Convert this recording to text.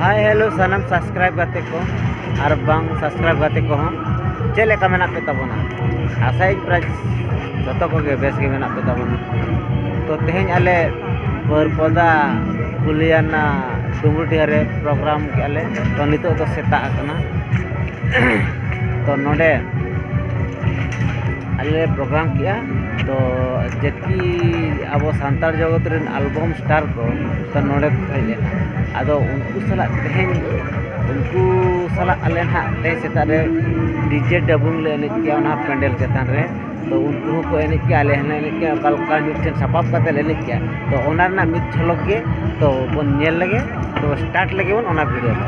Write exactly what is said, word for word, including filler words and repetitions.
Hi hello ᱥᱟᱱᱟᱢ subscribe ᱜᱟᱛᱮ ᱠᱚ ᱟᱨ ᱵᱟᱝ subscribe ᱜᱟᱛᱮ ᱠᱚᱦᱚᱸ, ᱪᱮᱫ ᱞᱮᱠᱟ ᱢᱮᱱᱟᱜ ᱯᱮ ᱛᱟᱵᱚᱱᱟ? ᱟᱥᱟᱭᱟᱹᱧ ᱯᱨᱟᱭ ᱡᱚᱛᱚ ᱠᱚᱜᱮ ᱵᱮᱥ ᱜᱮ ᱢᱮᱱᱟᱜ ᱯᱮ ᱛᱟᱵᱚᱱᱟ᱾ ᱛᱚ ᱛᱮᱦᱮᱧ ᱟᱞᱮ ᱵᱟᱹᱨᱯᱚᱫᱟ ᱠᱩᱞᱤᱭᱟᱱᱟ ᱰᱩᱢᱩᱨᱰᱤᱦᱟ ᱨᱮ ᱯᱨᱳᱜᱨᱟᱢ ᱠᱮᱜᱼᱟ ᱞᱮ᱾ ᱛᱚ ᱱᱤᱛᱚᱜ ᱫᱚ ᱥᱮᱛᱟᱜ ᱟᱠᱟᱱᱟ᱾ ᱛᱚ ᱱᱚᱰᱮ ᱟᱞᱮ ᱞᱮ ᱯᱨᱳᱜᱨᱟᱢ ᱠᱮᱜᱼᱟ᱾ ᱛᱚ ᱡᱮᱛᱤ ᱟᱵᱚ ᱥᱟᱱᱛᱟᱲ ᱡᱚᱜᱚᱛ ᱨᱮᱱ ᱟᱞᱵᱟᱢ ᱥᱴᱟᱨ ᱠᱚ ᱛᱚ ᱱᱚᱰᱮ ᱠᱚ ᱦᱮᱡ ᱞᱮᱱᱟ᱾ ᱟᱫᱚ ᱩᱱᱠᱩ ᱥᱟᱞᱟᱜ ᱛᱮᱦᱮᱧ ᱩᱱᱠᱩ ᱥᱟᱞᱟᱜ ᱟᱞᱮ ᱱᱟᱦᱟᱜ ᱛᱮᱦᱮᱧ ᱥᱮᱛᱟᱜ ᱨᱮ ᱰᱤᱡᱮ ᱰᱟᱵᱩᱝ ᱞᱮ ᱮᱱᱮᱡ ᱠᱮᱜᱼᱟ ᱚᱱᱟ ᱯᱮᱱᱰᱮᱞ ᱪᱮᱛᱟᱱ ᱨᱮ᱾ ᱛᱚ ᱩᱱᱠᱩ ᱦᱚᱸᱠᱚ ᱮᱱᱮᱡ ᱠᱮᱜᱼᱟ, ᱟᱞᱮ ᱦᱚᱸᱞᱮ ᱮᱱᱮᱡ ᱠᱮᱜᱼᱟ, ᱚᱠᱟ ᱞᱮᱠᱟ ᱢᱤᱫᱴᱷᱮᱱ ᱥᱟᱯᱟᱵ ᱠᱟᱛᱮ ᱞᱮ ᱮᱱᱮᱡ ᱠᱮᱜᱼᱟ᱾ ᱛᱚ ᱚᱱᱟ ᱨᱮᱱᱟᱜ ᱢᱤᱫ ᱡᱷᱚᱞᱚᱠ ᱜᱮ ᱛᱚ ᱵᱚᱱ ᱧᱮᱞ ᱞᱮᱜᱮ᱾ ᱛᱚ ᱥᱴᱟᱨᱴ ᱞᱮᱜᱮ ᱵᱚᱱ ᱚᱱᱟ ᱵᱷᱤᱰᱤᱭᱳ ᱫᱚ᱾